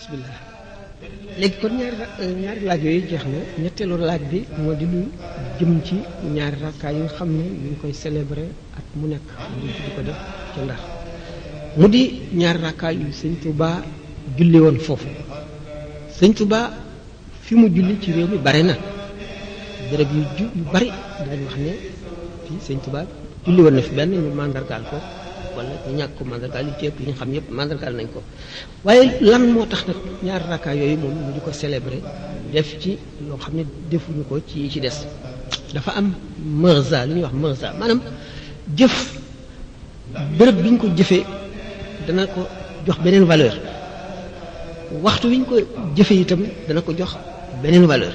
bismillah léegi kon ñaari laaj yooyu jeex na ñetteelu laaj bi moo di lu jëm ci ñaari rakkaa yi nga xam ne ñu ngi koy célébrer at mu nekk di ko def ca Ndar mu di ñaari rakkaa yu sëñ Touba julli woon foofu sëñ Touba fi mu julli ci réew mi bare na béréb yu bari dañ wax ne fii sëñ Touba julli woon na fi benn ñu mandargaal ko wala ñu ñàkk ko mandargaal yi ci ëpp yi ñu xam yëpp mandargaal nañ ko waaye lan moo tax nag ñaari rakkaa yooyu moom ñu di ko célébrer def ci loo xam ne defuñu ko ci yi ci des dafa am mirza li ñuy wax mirza maanaam jëf béréb bi ñu ko jëfee dana ko jox beneen valeur waxtu wi ñu ko jëfee itam dana ko jox beneen valeur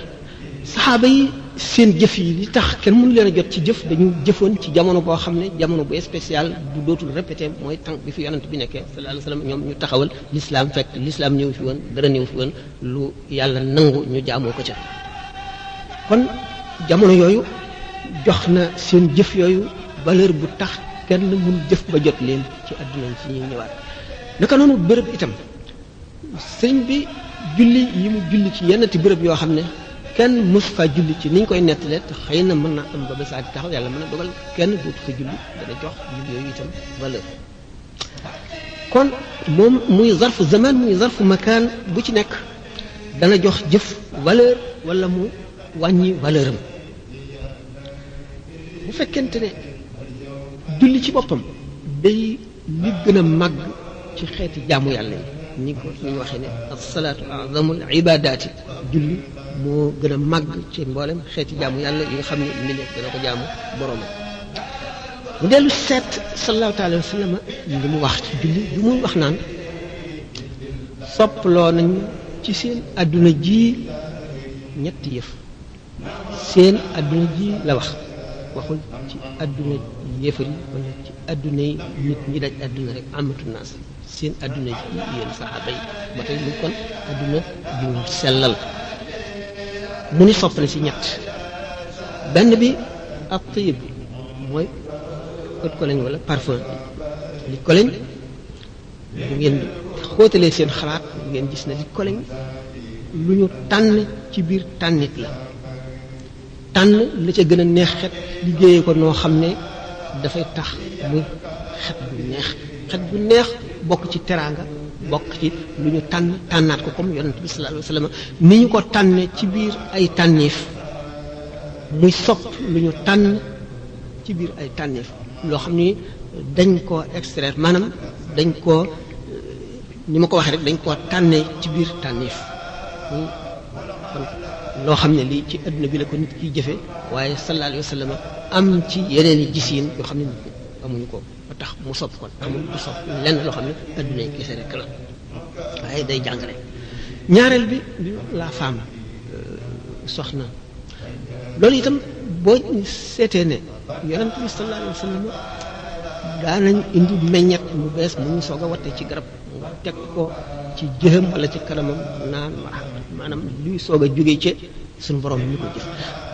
saxaaba yi seen jëf yi li tax kenn mënu leen a jot ci jëf dañu jëfoon ci jamono boo xam ne jamono bu spécial du dootul répété mooy tànk bi fi yonent bi nekkee sallallahu alayhi wasallam ñoom ñu taxawal l'islam fekk l'islam ñëw fi woon dara ñëw fi woon lu yàlla nangu ñu jaamoo ko ca kon jamono yooyu jox na seen jëf yooyu valeur bu tax kenn mënu jëf ba jot leen ci àdduna ci ñuy ñëwaat naka noonu béréb itam sëñ bi julli yi mu julli ci yennati béréb yoo xam ne kenn mës fa julli ci ni ñu koy nettalee te xëy na mën na am ba saa di taxaw yàlla mën na dogal kenn dootu fa julli dana jox julli yooyu itam valeur kon moom muy zarfu zaman muy zarfu makaan bu ci nekk dana jox jëf valeur wala mu wàññi valeur am bu fekkente ne julli ci boppam day li gën a màgg ci xeeti jaamu yàlla yi ni ko ni ñu waxee ne as-salaatu a'zamul ibaadaati julli moo gën a màgg ci mboolem xeeti jaamu yàlla yi nga xam ne mbindeef dana ko jaamu boroomam mu dellu seet sallallahu alayhi wa sallam li mu wax ci julli bi muy wax naan soppaloo nañu ci seen adduna ji ñetti yëf seen adduna ji la wax waxul ci adduna yéefar yi wala ci adduna yi nit ñi daj adduna rek amatu naas seen adduna ji yéen saxaaba yi ba tey lu kon adduna ju sellal mu ni sopp na ci ñett benn bi ak tayib mooy ët ko lañ wala parfum li ko lañ bu ngeen xóotalee seen xalaat bu ngeen gis ne li ko lañ lu ñu tànn ci biir tànnit la tànn la ca gën a neex xet liggéeyee ko noo xam ne dafay tax muy xet bu neex bokk ci teraanga bokk ci lu ñu tànnaat ko comme yonent bi sallallahu alayhi wasallam ni ñu ko tànne ci biir ay tànneef muy sopp lu ñu tànn ci biir ay tànneef loo xam ni dañ koo extraire maanaam dañ koo ni ma ko waxee rek dañ koo tànnee ci biir tànneef kon loo xam ne lii ci adduna bi la ko nit kiy jëfe waaye sallallahu alayhi wasallam am ci yeneen i gisiin yoo xam ne nit ñi amuñu ko ba tax mu sopp kon amul du sopp lenn loo xam ne adduna yi kese rek la waaye day jàngale ñaareel bi la femme soxna loolu itam boo seetee ne yonent bi sallallahu alayhi wasallam daanañ indi meññet mu bees mu ñu soog a watte ci garab nga teg ko ci jëxam wala ci kanamam naan maanaam luy soog a jógee ci suñu borom ñu ko jëf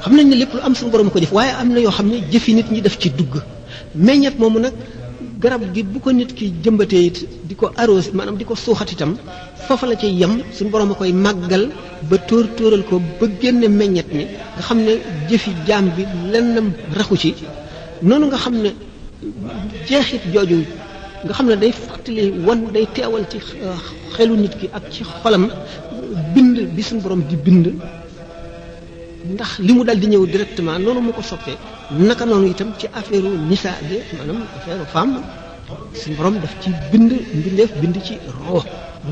xam nañ ne lépp lu am suñu borom ko jëf waaye am na yoo xam ne jëfi nit ñi def ci dugg meññet moomu nag garab gi bu ko nit ki jëmbatee it di ko arrosé maanaam di ko suuxat itam foofa la cay yem suñu borom a koy màggal ba tóoral ko ba génne meññet mi nga xam ne jëfi jaam bi lennam raxu ci noonu nga xam ne jeexit jooju nga xam ne day fàttali day teewal ci xelu nit ki ak ci xolam bind bi suñu borom di bind ndax li mu dal di ñëw directement noonu mu ko soppee naka noonu itam ci affaire nisa de maanaam affaire femme suñu borom daf ci bind mbindeef bind ci roo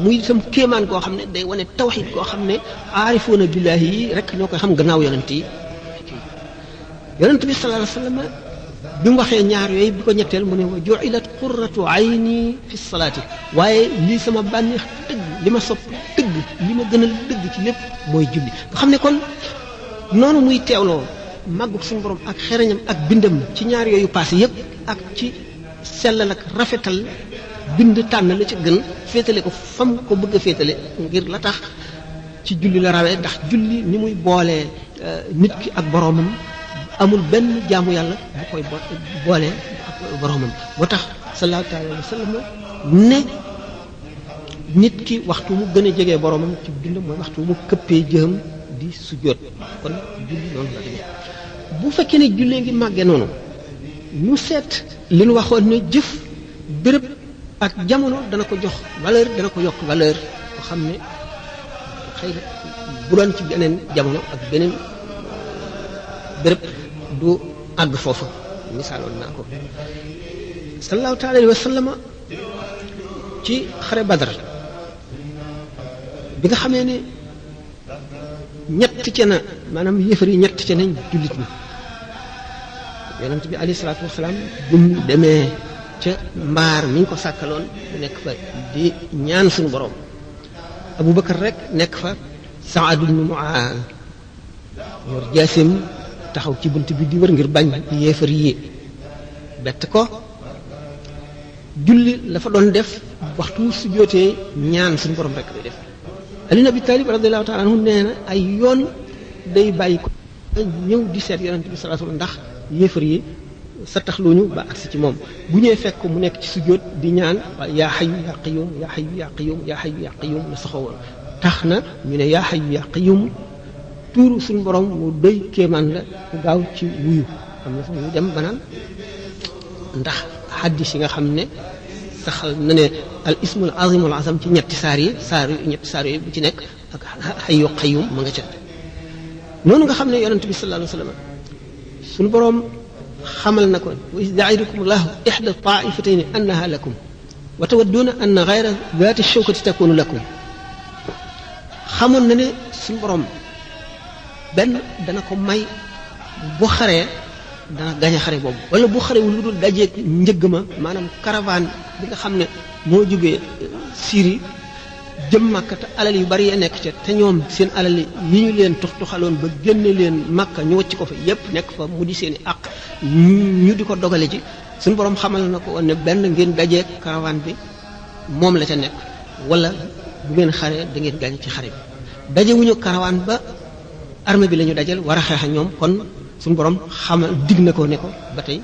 muy itam kéemaan koo xam ne day wane tawxiid koo xam ne aarifoona billaahi yi rek ñoo koy xam gannaaw yonent yi yonent bi sallallahu alayhi wasallam bi mu waxee ñaar yooyu bi ko ñetteel mu ne wa ju'ilat qurratu ayni fi salaati waaye lii sama bànneex dëgg li ma sopp dëgg li ma gënal dëgg ci lépp mooy julli nga xam ne kon noonu muy teewloo màggug suñu borom ak xereñam ak bindam ci ñaar yooyu passé yépp ak ci sellal ak rafetal bind tànn la ci gën féetale ko fam ko bëgg a féetale ngir la tax ci julli la rawee ndax julli ni muy boolee nit ki ak boroomam amul benn jaamu yàlla bu koy boolee ak boroomam moo tax sallallahu alayhi wa sallam ne nit ki waxtu mu gën a jege boromam ci dundam mooy waxtu mu këppee jëm di sujjóot kon julli noonu la demee bu fekkee ne jullee ngi màggee noonu ñu seet li ñu waxoon ne jëf béréb ak jamono dana ko jox valeur dana ko yokk valeur ko xam ne xëy na bu doon ci beneen jamono ak beneen béréb du àgg foofa misaaloon naa ko sallallahu taala alayhi wa sallama ci xare Badar bi nga xamee ne ñett ca na maanaam yëfar yi ñett ca nañ jullit ñi yonent bi alayhi salaatu wasalaam bu mu demee ca mbaar mi ñu ko sàkkaloon nekk fa di ñaan suñu borom Abubakar rek nekk fa Saad ibn Muaaz yor jaasim taxaw ci bunt bi di wër ngir bañ yéefar yi bett ko julli la fa doon def waxtu su jootee ñaan suñu borom rek lay def Ali ibn Abi Talib radiyallahu ta'ala anhu nee na ay yoon day bàyyi ko ñëw di seet yonent bi sallallahu alayhi wasallam ndax yéefar yi sa taxluñu ba agsi ci moom bu ñëwee fekk ko mu nekk ci sujjóot di ñaan yaa hayyu yaa qayyum yaa hayyu yaa qayyum yaa hayyu yaa qayyum la saxoo woon tax na ñu ne yaa hayyu yaa qayyum tuuru suñu borom mu doy kéemaan la ku gaaw ci wuyu am na fa ñu dem ba naan ndax xaddis yi nga xam ne saxal na ne al ismul azimul azam ci ñetti saar yi bu ci nekk ak hayyu qayyum ma nga ca noonu nga xam ne yonent bi sallallahu alayhi wasallam suñu borom xamal na ko wa iz ya'idukum llahu ihda ta'ifatayni annaha lakum wa tawadduna anna ghayra dhati shawkati takunu lakum xamoon na ne suñu borom benn dana ko may bu xaree dana gañe xare boobu wala bu xarewul lu dul dajeeg njëgg ma maanaam caravane bi nga xam ne moo jógee Syrie jëm Makka te alal yu bari ya nekk ca te ñoom seen alal yi ñu leen tuxaloon ba génne leen Makka ñu wacc ko fa yépp nekk fa mu di seen i àq ñu di ko dogale ci suñu borom xamal na ko woon ne benn ngeen dajeeg caravane bi moom la ca nekk wala bu ngeen xaree da ngeen gañe ci xare bi dajewuñu caravane ba armée bi la ñu dajal war a xeex ak ñoom kon suñu borom xamal dig na ko ne ko ba tey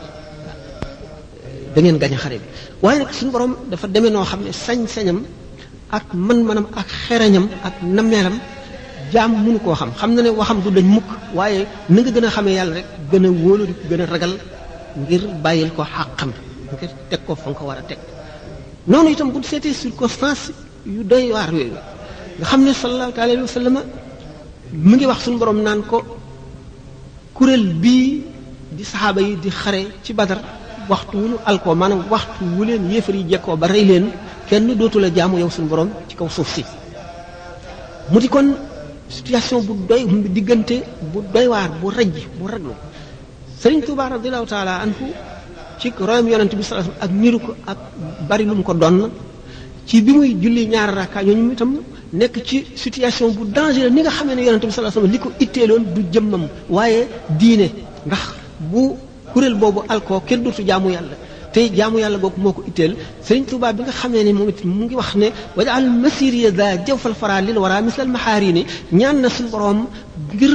da ngeen gañ a xare bi waaye nag suñu borom dafa demee noo xam ne sañ-sañam ak mën-mënam ak xerañam ak nameelam jaam mënu koo xam na ne waxam du dañ mukk waaye na nga gën a xamee yàlla rek gën a wóolu di gën a ragal ngir bàyyil ko xàqam ngir teg ko fa nga ko war a teg noonu itam bu seetee circonstance yu doy waar yooyu nga xam ne sallallahu alayhi wa sallam mu ngi wax suñu borom naan ko kuréel bii di saxaaba yi di xare ci Badar waxtu wu ñu alkoo maanaam waxtu wu leen yéefar yi jekkoo ba rey leen kenn dootu la jaamu yow suñu borom ci kaw suuf si mu di kon situation bu doy diggante bu doy waar bu rëj bu raglu Sëriñ Tuubaa radiyallahu taala anhu ci royam yonent bi sallallahu alayhi wasallam ak niru ko ak bari lu mu ko doon ci bi muy julli ñaari rakka ñooñu itam nekk ci situation bu dangereux ni nga xamee ne yonent bi sallallahu alayhi wasallam li ko itteeloon du jëmmam waaye diine ndax bu kuréel boobu alkoo kenn dootu jaamu yàlla tey jaamu yàlla googu moo ko itteel Sëriñ Tuubaa bi nga xamee ne moom it mu ngi wax ne waj'al masiriya za jawfal fara lil wara mislal maxaarini ñaan na suñu borom ngir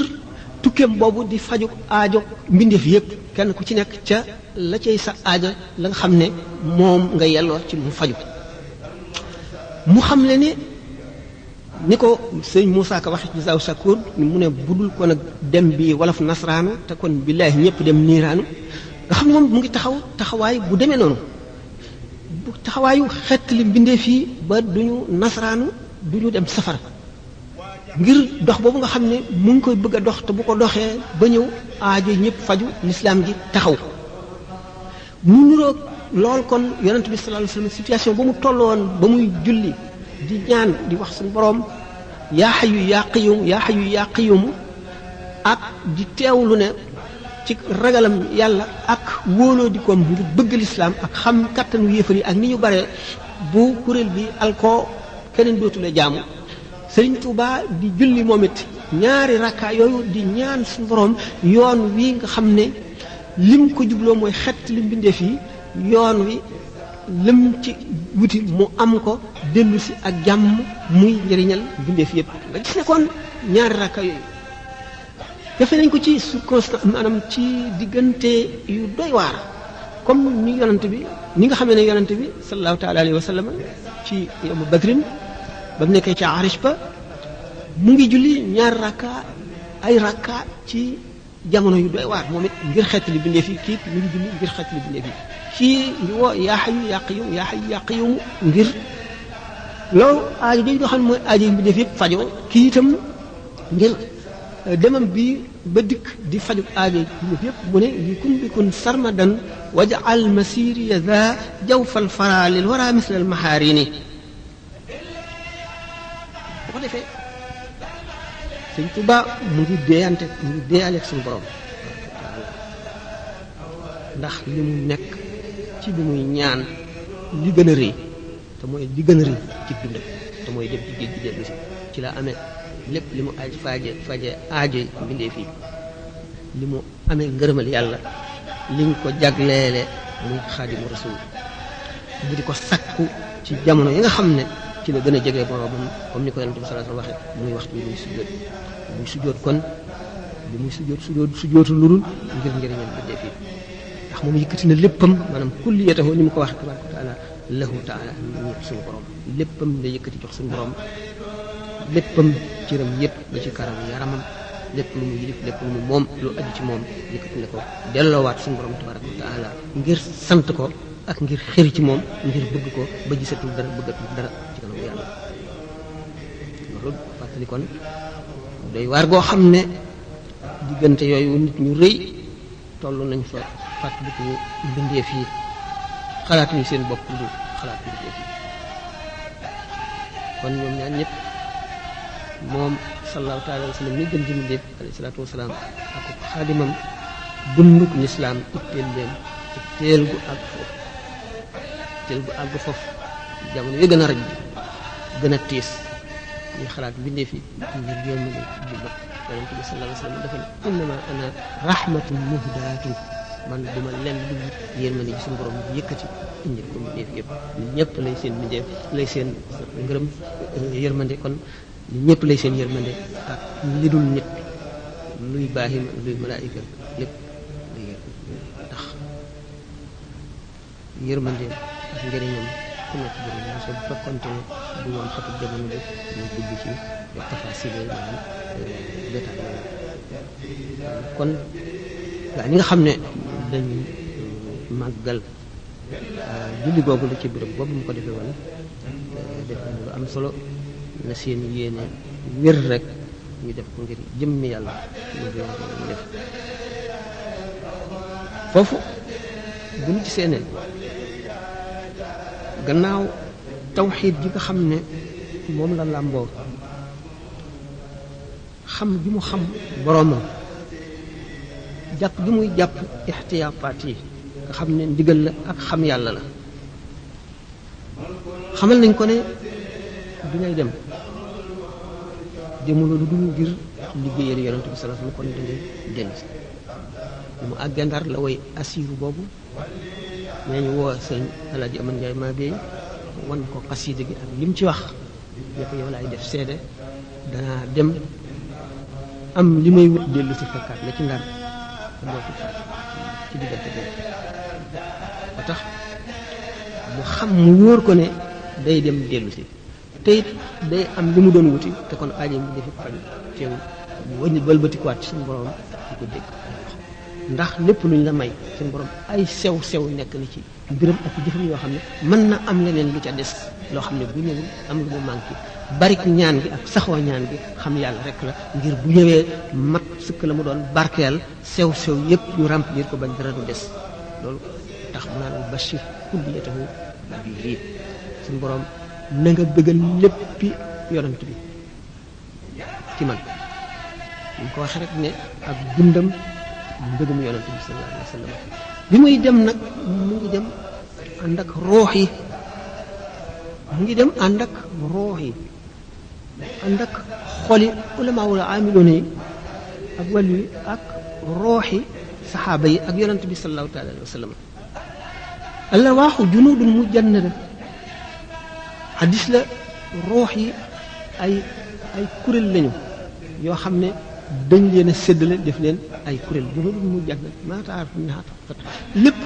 tukkeem boobu di faju aajo mbindeef yépp kenn ku ci nekk ca la cay sa aajo la nga xam ne moom nga yelloo ci mu faju mu xam le ni ko sëñ Moussa Ka waxe ci Zaw Sakoor mu ne budul ko nag dem bi wolof nasraanu te kon billaahi ñëpp dem niiraanu nga xam ne moom mu ngi taxawaay bu demee noonu bu taxawaayu xett li mbindeef yi ba duñu nasraanu duñu dem safara ngir dox boobu nga xam ne mu ngi koy bëgg a dox te bu ko doxee ba ñëw aajo ñëpp faju lislaam gi taxaw mu niroog lool kon yonent bi sallallahu alayhi wasallam situation ba mu tolloon ba muy julli di ñaan di wax suñu boroom yaa hayyu yaa qayyum yaa hayyu yaa qayyum ak di teewlu ne ci ragalam yàlla ak wóoloo di koom ngir bëgg lislaam ak xam kattanu yéefar yi ak ni ñu bare bu kuréel bi alkoo keneen dootule jaamu Sëriñ Tuubaa di julli moom it ñaari rakka yooyu di ñaan suñu boroom yoon wi nga xam ne lim ko jubloo mooy xett li mbindeef yi yoon wi lim ci wuti mu am ko dellu si ak jàmm muy njëriñal mbindeef yépp nga gis ne kon ñaari rakka yooyu defe nañ ko ci circonstance maanaam ci diggante yu doy waar comme ni yonent bi ni nga xamee ne yonent bi sallallahu taala alayhi wa sallam ci yawmu badrin ba mu nekkee ca arish ba mu ngi julli ñaar rakka ay rakka ci jamono yu doy waar moom it ngir xeetali bindeef yi kii mu ngi julli ngir xeetali bindeef yi kii ngi woo yaa hayyu yaa qayyum yaa hayyu yaa qayyum ngir loolu aajo jooju nga xam ne mooy aajo yi bindeef yëpp fajo kii itam ngir demam bi ba dikk di faju aajo yi bindeef yëpp mu ne li kun bi kun sarmadan waj'al masiri za jawfal fara lil wara misla al maharini bu ko defee Sëñ Tuubaa mu ngi deeyaleeg suñu borom ndax li mu nekk ci bi muy ñaan li gën a rëy te mooy li gën a rëy ci dundam te mooy dem ci géej gi dellu si ci la amee lépp li mu faje aajo yi mbindee fii li mu amee ngërëmal yàlla liñ ko jagleele muy xaadimu rasul bu di ko sakku ci jamono yi nga xam ne ci la gën a jege boroomam comme ni ko yonent bi sallallahu alayhi wasallam waxee muy waxtu bi muy sujjóot kon bi muy sujjóotu lurul ngir njëriñam bindee fii ndax moom yëkkati na léppam maanaam kulliyatahu ni mu ko waxee tabaaraka wa taala lahu taala ñëpp suñu borom léppam la yëkkati jox suñu borom léppam cëram yëpp ba ci karam yaramam lépp lu mu yilif lépp lu mu moom lu aju ci moom yëkkati na ko delloowaat suñu borom tabaaraka wa taala ngir sant ko ak ngir xëri ci moom ngir bëgg ko ba gisatul dara bëggatul dara ci kanam yàlla loolu fàttali kon doy waar goo xam ne diggante yooyu nit ñu rëy toll nañ fa fàttaliku mbindeef yi xalaatuñu seen bopp lu xalaat mbindeef yi kon ñoom ñaar ñëpp moom sallallahu taala wa sallam mi gën ji mbindeef alayhi salaatu wasalaam ak xaadimam dunduk lislaam itteel leen itteel gu àgg foofu jamono yi gën a raj gën a tiis ñuy xalaat mbindeef yi ngir yërmande bi bopp yonent bi sallallahu alayhi wa sallam dafa ne innama ana rahmatun muhdaatun man duma lenn lu yërmande ji suñu borom yëkkati indi ko mbindeef yëpp ñun ñëpp lay seen mbindeef lay seen ngërëm yërmande kon ñun ñëpp lay seen yërmande ak li dul nit luy baahima luy malaayika lépp ndax yërmandeem ak njëriñam ku nekk jëriñ so bu fekkonte ne du woon xatu jamono bi ñu dugg ci tafaasile maanaam détail kon gaa ñi nga xam ne dañ màggal julli googu la ci béréb boobu mu ko defee woon def lu am solo na seen yéene wér rek ñu def ko ngir jëmmi yàlla ñu def foofu bu ñu ci seenee gannaaw tawxiid ji nga xam ne moom la làmboo xam gi mu xam boroomam jàpp gi muy jàpp ixtiyaapaat yi nga xam ne ndigal la ak xam yàlla la xamal nañ ko ne bi ngay dem demuloo lu dul ngir liggéeyal yonent bi sallallahu alayhi wasallam kon dangay dellu si mu àggee Ndar la way asiiru boobu nee ñu woo sëñ Alaaji Aman Njaay maa beey wan ko xasiida gi ak lim ci wax ne ko yow laay def seede danaa dem am li may wut dellu si fekkaat la ci Ndar dootu faat ci diggante boobu ba tax mu xam mu wóor ko ne day dem dellu si te it day am li mu doon wuti te kon aajo mu defi faju teew mu wëññi balbatikuwaat ci suñu borom di ko dégg ndax lépp luñ la may suñu borom ay sew nekk na ci mbiram ak jëfam yoo xam ne mën na am leneen lu ca des loo xam ne bu ñëwul am lu mu manqué barik ñaan gi ak saxoo ñaan gi xam yàlla rek la ngir bu ñëwee mat sëkk la mu doon barkeel sew yépp ñu remplir ko bañ dara du des loolu tax mu naan bashir kulliyatahu bi lii suñu borom na nga bëggal léppi yonent bi ci man ñu ko waxee rek ne ak dundam mbëggum yonent bi sallallahu alayhi wa sallam bi muy dem nag mu ngi dem ànd ak roox yi ànd ak xoli ulamaawul aamiloona yi ak wàllu yi ak rooxi saxaaba yi ak yonent bi sallallahu taala alayhi wa sallam alawaaxu junudun mujannada xadis la roox yi ay kuréel lañu yoo xam ne dañ leen a séddale def leen ay kuréel junudun mujannada maa taaraf minhaa lépp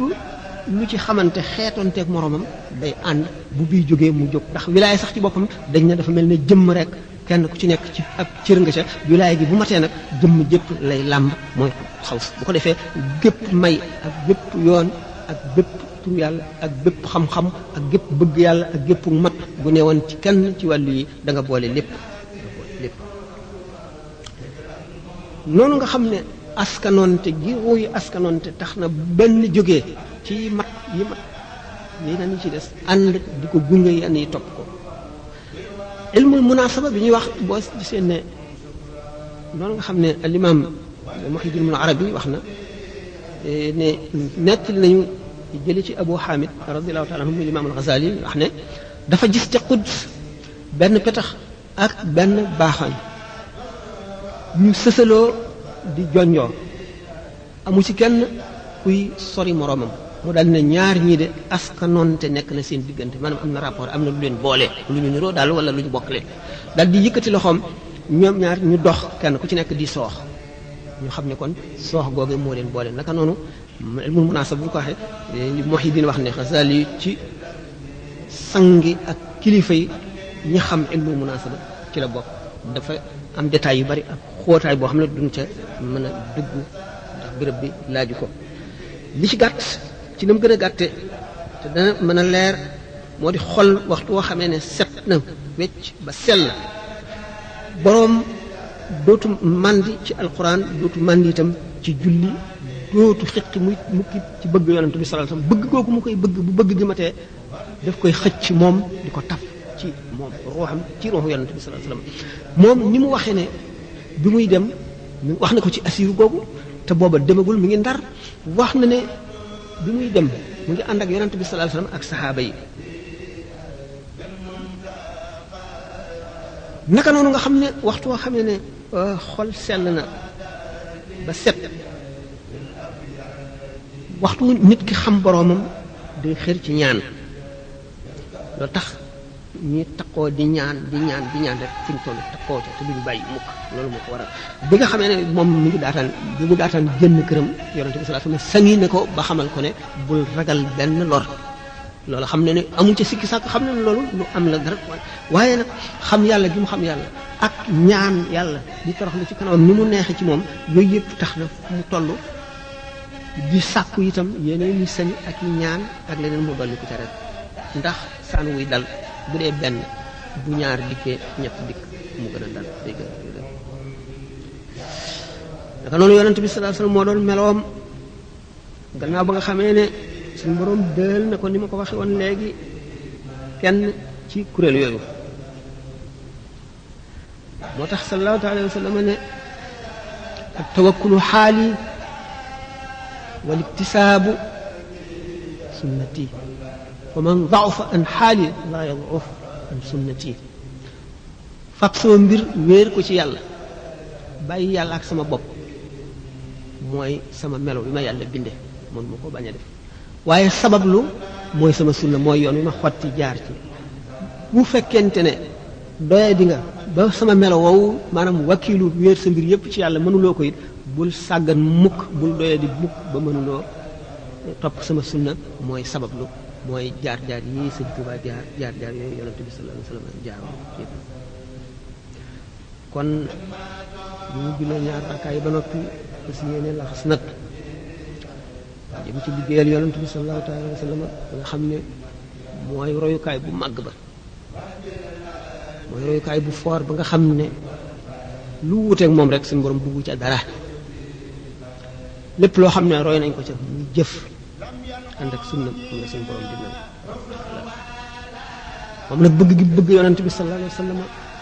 lu ci xamante xeetonteeg moromam day ànd bu bii jógee mu jóg ndax wilaaya sax ci boppam dañ ne dafa mel ne jëmm rek kenn ku ci nekk ci ab cër nga ca wilaaya gi bu matee nag jëmm jëpp lay làmb mooy xaws bu ko defee gépp may ak gépp yoon ak bépp tur yàlla ak bépp xam-xam ak gépp bëgg yàlla ak gépp mat bu ne woon ci kenn ci wàllu yi da nga boole lépp noonu nga xam ne askanoonte gi ruuy askanoonte tax na benn jógee ci mat yi na ni ci des ànd di ko gunge yenn yi topp ko ilmul munasaba bi ñuy wax boo gisee ne noonu nga xam ne al imam Muhyiddin Ibn Arabi wax na ne nettali nañu jëli ci Abu Hamid radiyallahu taala anhu imam al-Ghazali wax ne dafa gis ca Quds benn petax ak benn baaxañ ñu sësaloo di jonjoo amu ci kenn kuy sori moroomam mu daal ne ñaar ñii de askanoonte nekk na seen diggante maanaam am na rapport am na lu leen boole lu ñu niroo daal wala lu ñu bokkale daal di yëkkati loxoom ñoom ñaar ñu dox kenn ku ci nekk di soox ñu xam ne kon soox googu moo leen boole naka noonu ilmul munaasaba bu ñu ko waxee li Muhyiddin wax ne Ghazali ci sangi ak kilifa yi ñi xam ilmul munaasaba ci la bokk dafa am détails yu bari ak xóotaay boo xam ne duñ ca mën a dugg ndax béréb bi laaju ko li ci gàtt ci na mu gën a gàtte te dana mën a leer moo di xol waxtu woo xamee ne set na wecc ba sell boroom dootu màndi ci alquran dootu màndi itam ci julli dootu xiqi muy mukki ci bëgg yonent bi sallallahu alayhi wasallam bëgg googu mu koy bëgg bu bëgg gi matee daf koy xëcc moom di ko taf ci moom ruuxam ci ruuxu yonent bi sallallahu alayhi wasallam moom ni mu waxee ne bi muy dem wax na ko ci asiru googu te booba demagul mi ngi ndar wax na ne bi muy dem mu ngi ànd ak yonent bi sallallahu alayhi wasallam ak saxaaba yi naka noonu nga xam ne waxtu woo xam ne xol sell na ba set waxtu nit ki xam boroomam day xër ci ñaan loolu tax ñi takkoo di ñaan rek fi ñu toll takkoo ca te duñu bàyyi mukk loolu moo ko waral bi nga xamee ne moom mi ngi daataan bi mu daataan génn këram yonente bi sallallahu alayhi wasallam sangi ne ko ba xamal ko ne bul ragal benn lor loolu xam ne ne amuñ ca sikki sàkk xam ne ne loolu lu am la dara waaye nag xam yàlla gi mu xam yàlla ak ñaan yàlla di toroxlu ci kanamam ni mu neexe ci moom yooyu yëpp tax na fu mu toll di sàkku itam yeneen ñi sañ ak i ñaan ak leneen mu dolli ko ca rek ndax saan wuy dal bu dee benn bu ñaar dikkee ñett dikk mu gën a dal day gën a dal naka noonu yonent bi sallallahu alayhi wasallam moo doon meloom gannaaw ba nga xamee ne suñu borom dël na ko ni ma ko waxee woon léegi kenn ci kuréel yooyu moo tax sallallahu alayhi wasallam ne ak tawakkulu xaali wal iktisaabu sunnati wa man da'ufa an xaali laa yad'uf an sunnati fab sama mbir wéer ko ci yàlla bàyyi yàlla ak sama bopp mooy sama melo bi ma yàlla binde mën ma ko bañ a def waaye sabablu mooy sama sunna mooy yoon wi ma xotti jaar ci bu fekkente ne doye di nga ba sama melo woowu maanaam wakiilu wéer sa mbir yépp ci yàlla mënuloo ko it bul sàggan mukk bul doye di mukk ba mënuloo topp sama sunna mooy sabablu mooy jaar-jaar yi Sëñ Tuubaa jaar-jaar yooyu yonent bi sallallahu alayhi wasallam jaaroon kon bu ñu jullee ñaar rakkaay ba noppi aussi yéene laxas nag jëm ci liggéeyal yonent bi sallallahu alayhi wasallam nga xam ne mooy royukaay bu màgg ba mooy royukaay bu foor ba nga xam ne lu wuteeg moom rek suñu borom buggu ca dara lépp loo xam ne roy nañ ko ca ñu jëf ànd ak sunna am na suñu borom dina moom nag bëgg gi bëgg yonent bi sallallahu alayhi wasallam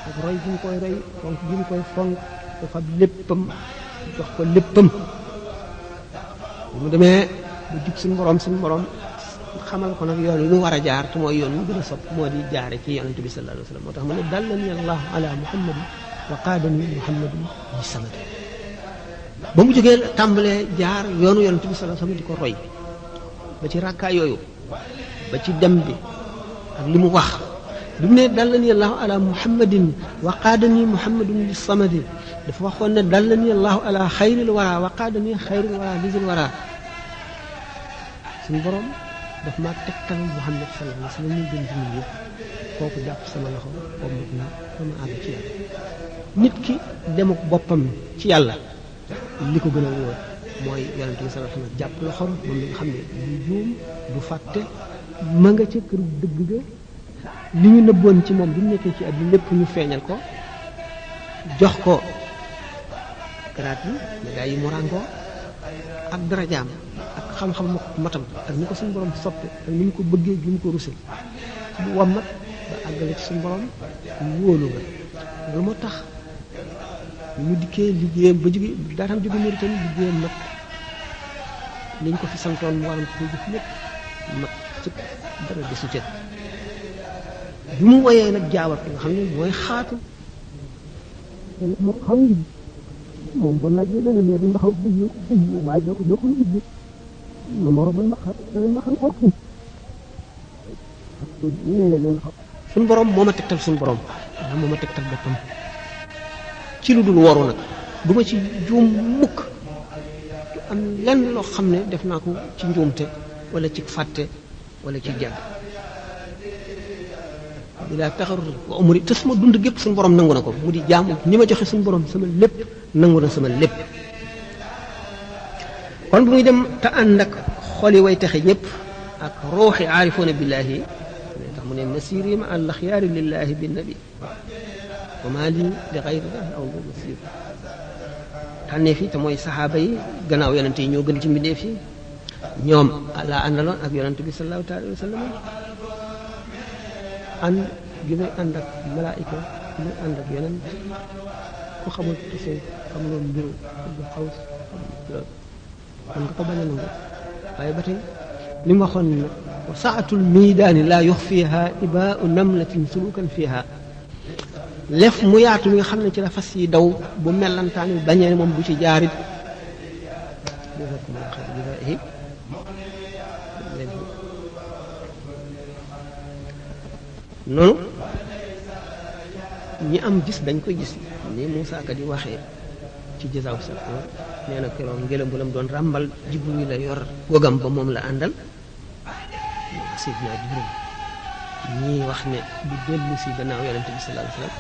ak roy gi mu koy roy fonk gi mu koy fonk dafa léppam jox ko léppam bu mu demee bu jub suñu borom xamal ko nag yoon wi mu war a jaar te mooy yoon wi gën a sopp moo di jaare ci yonent bi sallallahu alayhi wasallam moo tax mu ne dallani allahu ala muhammadin wa qaadani muhammadin bi samad ba mu jógee tàmbalee jaar yoonu yonent bi sallallahu alayhi wasallam di ko roy ba ci rakkaay yooyu ba ci dem bi ak li mu wax bi mu ne dallani allahu ala muhammadin wa qaadani muhammadin bi samadi dafa waxoon ne dallani allahu ala xayril wara wa qaadani xayril wara lisil wara suñu borom daf maa tegtal Muhammad sallallahu alayhi wa sallam ñu gën ci nit yëpp kooku jàpp sama loxo boobu na sama àgg ci yàlla nit ki dem ak boppam ci yàlla li ko gën a wóor mooy yonente bi sallallahu alayhi wa sallam jàpp loxoom moom mi nga xam ne du juum du fàtte ma nga ca kër dëgg ga li ñu nëbboon ci moom bi mu nekkee ci àdduna lépp ñu feeñal ko jox ko garaat yi médailles yi mu ràngoo ak darajaam ak xam-xam matam ak ni ko suñu borom soppe ak ni mu ko bëggee gi mu ko ruse bu wammat ba àggale ci suñu borom wóolu nga loolu moo tax ñu dikkee liggéeyam ba jóge daatam jóge Mauritanie liggéeyam mat liñ ko fi santoon mu waroon ko jëf lépp mat ci dara desu ca bi mu woyee nag jaawat nga xam ne mooy xaatu moo xam ngi moom bon naa jé dana mais ndax waaye ñoo ko ubbi ma moro ba naqar ko suñu borom moo ma tegtal suñu borom waaw moo ma tegtal boppam ci lu dul waru nag du ma ci juum mukk du am lenn loo xam ne def naa ko ci njuumte wala ci fàtte wala ci jàgg bilaa taxarur wa umri te suma dund gépp suñu borom nangu na ko mu di jaamu ni ma joxe suñu borom sama lépp nangu na sama lépp kon bu muy dem te ànd ak xoli way taxe ñëpp ak ruuxi aarifoona billaahi tax mu ne masiri ma al axyaari lillahi bi nabi wa maa li li xayrillahi aw lu masir tànnee fi te mooy saxaaba yi gannaaw yonente yi ñoo gën ci mbindeef yi ñoom laa àndaloon ak yonente bi sallallahu taala alayhi wa sallam ànd gi may ànd ak malaayika gi may ànd ak yeneen ku xamul tase xamuloon mbiru bu xaw man nga ko bañ a nangu waaye ba tey li mu waxoon nag wa saatul miidaani laa yux fiiha ibaau namlatin sulukan fiiha lef mu yaatu mi nga xam ne ci la fas yi daw bu mellantaan bi bañee moom bu ci jaarit noonu ñi am gis dañ koy gis ni Moussa Ka di waxee ci jësaaw sa nee na keroog ngelaw bu lam doon ràmbal Jibril la yor gogam ba moom la àndal Seydina Jibril ñii wax ne du dellu si gannaaw yonente bi sallallahu alayhi wa sallam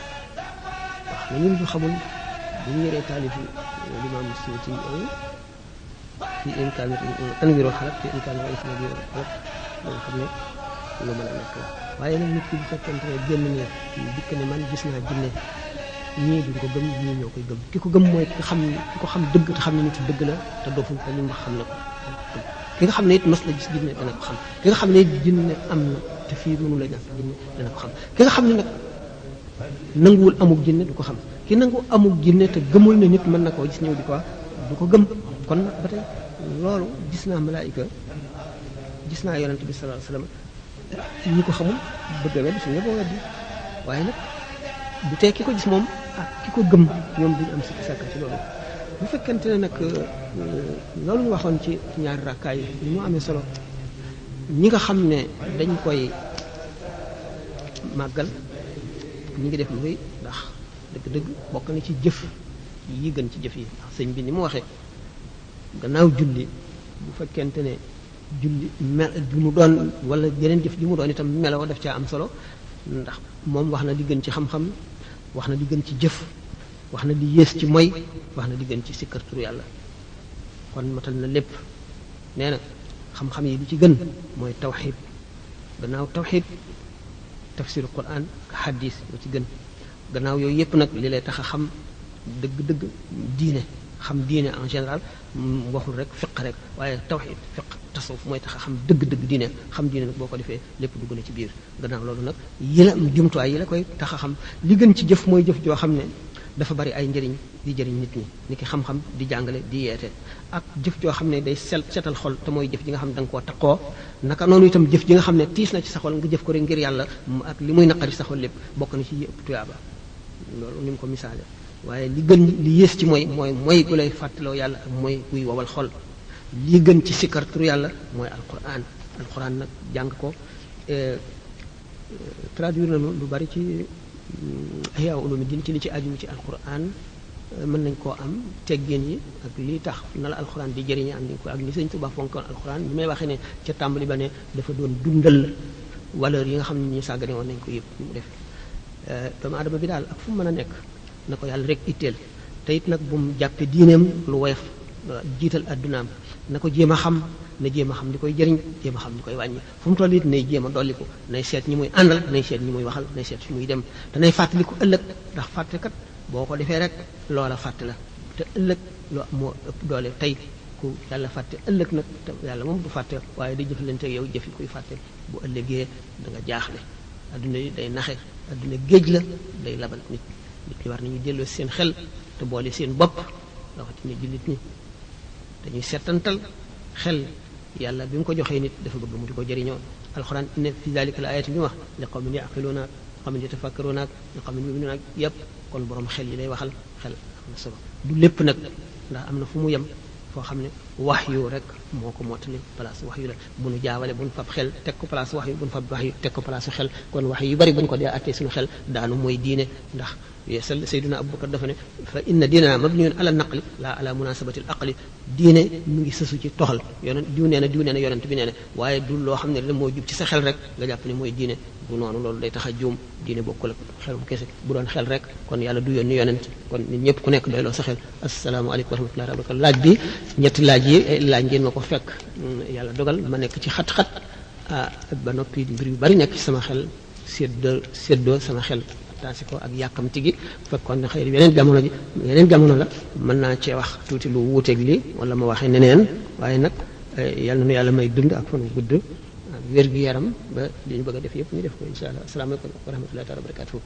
wax na ñun ñu xamul bu ñu yoree taalifi limaam Suyuti yooyu fi imkaan anwirul xalaq fi imkaan wa isma bi xalaq nga xam ne lu mën a nekk la waaye nag nit ki bu fekkente ne génn ne dikk ne man gis naa jinne ñii duñ ko gëm ñii ñoo koy gëm ki ko gëm mooy ki ko xam dëgg te xam ne nit dëgg la te doful te li mu wax xam na ko ki nga xam ne it mas la gis jinne dana ko xam ki nga xam ne it jinne am na te fii mënu la ñàkk jinne dana ko xam ki nga xam ne nag nanguwul amul jinne du ko xam ki nangu amul jinne te gëmul ne nit mën na koo gis ñëw di ko wax du ko gëm kon ba tey loolu gis naa malaayika gis naa yonente bi sallallahu alayhi wasallam ñi ko xamul bëgg a weddi su ñëpp a weddi waaye nag bu tee ki ko gis moom ak ki ko gëm ñoom duñu am sikki sàkka ci loolu bu fekkente ne nag loolu ñu waxoon ci ñaari rakkaay yi ni mu amee solo ñi nga xam ne dañ koy màggal ñi ngi def lu rëy ndax dëgg-dëgg bokk na ci jëf yi gën ci jëf yi ndax sëñ bi ni mu waxee gannaaw julli bu fekkente ne julli mel bi mu doon wala yeneen jëf ji mu doon itam meloo daf caa am solo ndax moom wax na li gën ci xam-xam wax na li gën ci jëf wax na li yées ci moy wax na li gën ci sikkar turu yàlla kon matal na lépp nee na xam-xam yi li ci gën mooy tawxid gannaaw tawxid tafsiru quran hadis lu ci gën gannaaw yooyu yépp nag li lay tax a xam dëgg-dëgg diine xam diine en général waxul rek fiq rek waaye tawxid fiq tasawuf mooy tax a xam dëgg-dëgg diine xam diine nag boo ko defee lépp dugg na ci biir gannaaw loolu nag yi la jumtuwaay yi la koy tax a xam li gën ci jëf mooy jëf joo xam ne dafa bari ay njëriñ di jëriñ nit ñi ni ki xam-xam di jàngale di yeete ak jëf joo xam ne day setal xol te mooy jëf ji nga xam ne da nga koo takkoo naka noonu itam jëf ji nga xam ne tiis na ci sa xol nga jëf ko rek ngir yàlla ak li muy naqari sa xol lépp bokk na ci yi ëpp tuyaaba loolu ni mu ko misaale waaye li gën li yées ci mooy gu lay fàttaloo yàlla ak mooy guy wowal xol li gën ci sikkar turu yàlla mooy alquran nag jàng ko traduire nañu lu bari ci Ihya Ulumuddin ci li ci aju ci alquran mën nañ koo am teggin yi ak lii tax na la alxuraan di jëriñe am nañ ko ak ni Sëñ Tuubaa fonkoon alxuraan bi may waxee ne ca tàmbali ba ne dafa doon dundal valeur yi nga xam ne ñu sàggane woon nañ ko yëpp mu def doomu aadama bi daal ak fu mu mën a nekk na ko yàlla rek itteel te it nag bu mu jàppe diineem lu woyof jiital addunaam na ko jéem a xam na jéem a xam li koy jëriñ jéem a xam li koy wàññi fu mu toll it nay jéem a dolliku nay seet ñi muy àndal nay seet ñi muy waxal nay seet fi muy dem te nay fàttaliku ëllëg ndax fàttekat boo ko defee rek loola fàtte la te ëllëg loo moo ëpp doole tey ku yàlla fàtte ëllëg nag te yàlla moom du fàtte waaye day jëflante ak yow jëfi kuy fàtte bu ëllëgee da nga jaaxle adduna yi day naxe adduna géej la day labal nit ñi war nañu delloo seen xel te boole seen bopp rawatina jullit ñi dañuy settantal xel yàlla bi mu ko joxee nit dafa bëgg mu di ko jëriñoo alxuraan inna fi zalika la ayatin bi wax li qawmin yaqiluuna li qawmin yatafakkaruuna li qawmin yuminuuna yëpp kon borom xel yi lay waxal xel am na solo du lépp nag ndax am na fu mu yem foo xam ne wax yu rek moo ko mottali place wax yu la bu nu jaawale bu nu fab xel teg ko place wax yu bu nu fab wax yu teg ko place xel kon wax yu bari bu ñu ko dee attee suñu xel daanu mooy diine ndax yeesal Seydina Abubakar dafa ne fa inna diinana mabniyun ala naqli la ala munasabati al aqli diine mu ngi sësu ci toxal yonent diw nee na yonent bi nee na waaye du loo xam ne la moo jub ci sa xel rek nga jàpp ne mooy diine bu noonu loolu day tax a juum diine bokkul ak xel bu kese bu doon xel rek kon yàlla du yónni yonent kon nit ñëpp ku nekk doyloo sa xel asalaamaaleykum wa rahmatullahi wa barakatuh laaj bi ñetti laaj yi laaj ngeen ma ko fekk yàlla dogal ma nekk ci xat-xat ba noppi mbir yu bari nekk ci sama xel séddoo sama xel taasi ko ak yàkkamti gi fekkoon ne xëy na yeneen jamono la mën naa cee wax tuuti lu wuuteeg lii wala ma waxee neneen waaye nag yàlla na yàlla may dund ak fan gudd ak wér-gu-yaram ba li ñu bëgg a def yëpp ñu def ko insha allah asalaamaaleykum wa rahmatullahi wa barakatuh